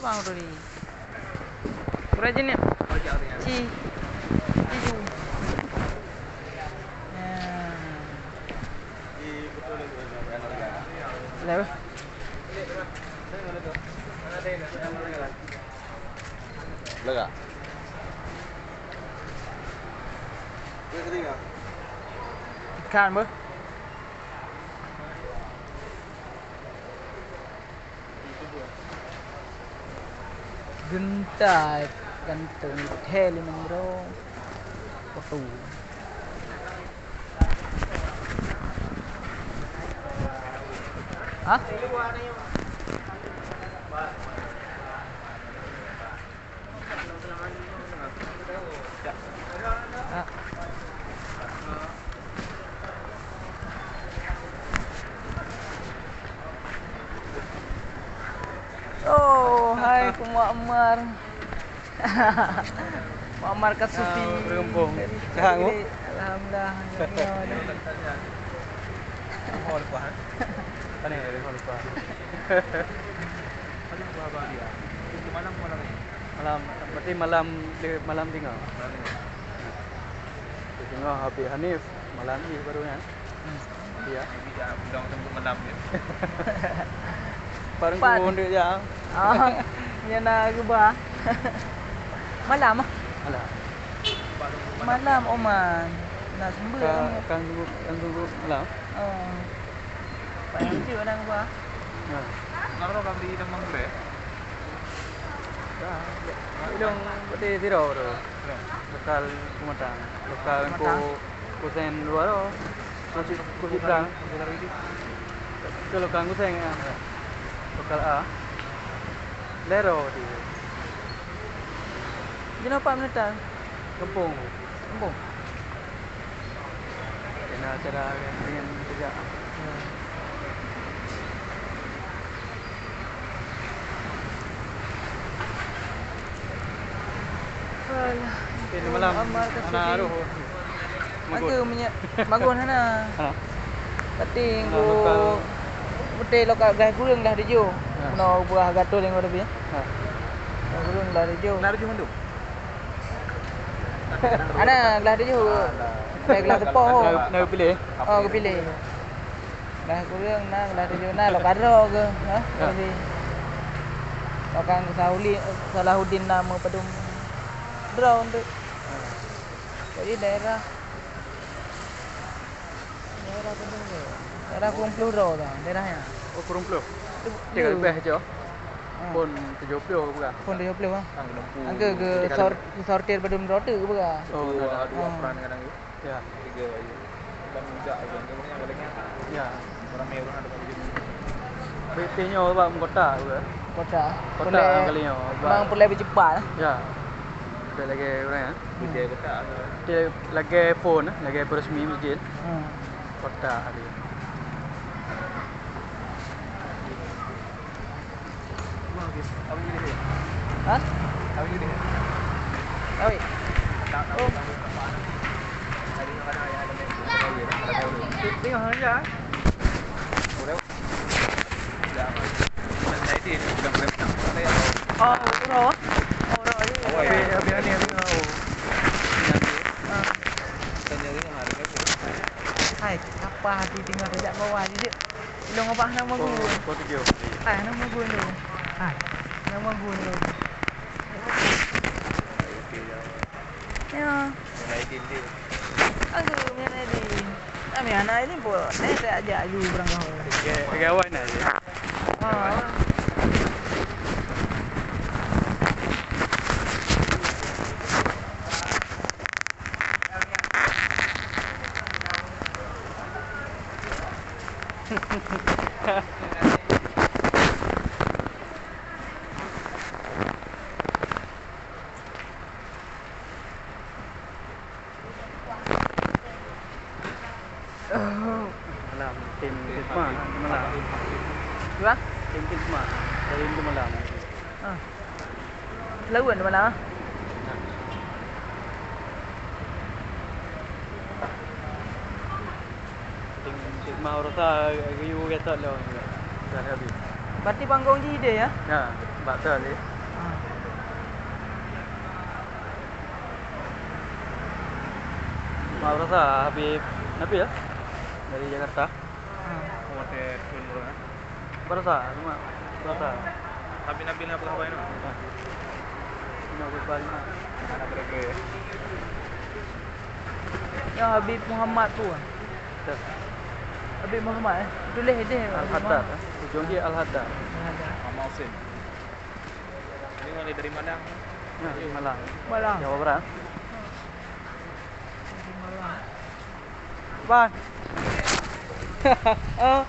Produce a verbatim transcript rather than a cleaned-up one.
Bang tu ni. Berapa jenis? Ci. Tujuh. Ya. Berapa? Lega. Ikan apa? Geuntai gantong thèe limong droe. Foto. Hah? Oh, hai, Mak Amar. Mak Amar Kasufi. Ah, berempung. Dari Sehat, Bu? Alhamdulillah. Mana ya, lupa. Malam, berarti malam, malam tinggal. Malam tinggal. Tinggal Habib Hanif, malam ni baru kan. Hmm. Iya. Bilang tunggu malam ni. Baru Pan. Tunggu dia. Ah, nya na geuba. Malam ah. Malam. Malam Oman. Nak sembur. Kan tunggu, kan tunggu malam. Oh. Payah lucu orang gua. Nah. Naro kami di Demang Gule. Dah. Idong putih zero tu. Ya. Lokal Pematang. Lokal Pematang. Ku, kusen luar tu. Kusi, kusi belang. Ke lokal kusen ya. Lokal A. Lero di. Kenapa menetan? Kempung. Kempung. Kena acara yang ingin kerja. Hmm. Alah. Okey, malam. Amar ke Ana sudi. Aroh. Magun. Angka minyak magun hana. Ha. Tapi Ana ku lokal. Beutôi lokal gah kureueng dah tujoh. Ha. Kena buah gatus lima lebih. Ha. Gah kureueng dah tujoh. Dah tujoh mandum. Ana gelah tujoh. Alah. Ada gelah teupôh. Na, na pilih. Oh, geupiléh. Gelah kureueng na, gelah tujoh na, lokal droe ke, ha? Ya. Jadi, lokal Salahuddin, Salahuddin na meupadum droe untuk. Jadi daerah Daerah Padang tu. Daerah Kureueng Pluh droe tu, daerah nyan. Oh, Kureueng Pluh. Tu, Tiga tu. Lebih je. Ha. Pun tujoh ploh bukan? Pun tujoh ploh, ha. Kan kena pu-, Angka ke tiga sor-, lebih. Sortir padum droe tu ke bukan? Oh, dua, nah, dua ha. Peran kadang tu. Ya. Tiga je. Bukan mudah je. Angka banyak, banyak. Ya. Ramai orang ada kat situ. Tapi, tapi nyoe bak kota ke? Kota. Kota kali nyoe. Memang pulai bercepat. Ya. Ada lagi orang ya. Bidai kota ke? Dia lagèe phôn, lagèe phôn resmi masjid. Hmm. Kotak dia. Ha? Awit. Oh. Tengok saja. Oh, uroe. Oh, uroe. Awai. Habis, habis ni, habis ni. Ah. Hai, apa hati tinggal sejak bawah je, Cik? Ilong abah nang magun. Oh, kau tiga. Hai, nang magun tu. Hai, nang magun tu. Ya. Aduh, Mian Edi. Kami anak ini pun, eh, saya ajak aju barang kau. Tiga, tiga wan aja. Ha. Malam, tim Kisma, malam. Dua? Tim Kisma, dari itu malam. Ah. Lawan malam, ah? Tim, tim Maursa geuyue gasat lom. Dah habis. Berarti panggong jih idéh, ya? Ya, batal, ya. Mak Brasa, Habib Nabil dari Jakarta. Ah. Oh, ada tuan baru, eh? Brasa, rumah Brasa. Habib Nabil apa khabar ni? Ah. Ini aku balik, Mak. Anak mereka, ya? Ya, Habib Muhammad tu. Betul. Habib Muhammad, eh. Tulis deh, Habib Al-Haddad, Muhammad. Eh. Ujung dia Al-Haddad. Al-Haddad. Muhammad Hussein. Ini mulai dari Malang. Ya, Malang. Malang. Jawa Barat. Dari Malang. Bang. Ah.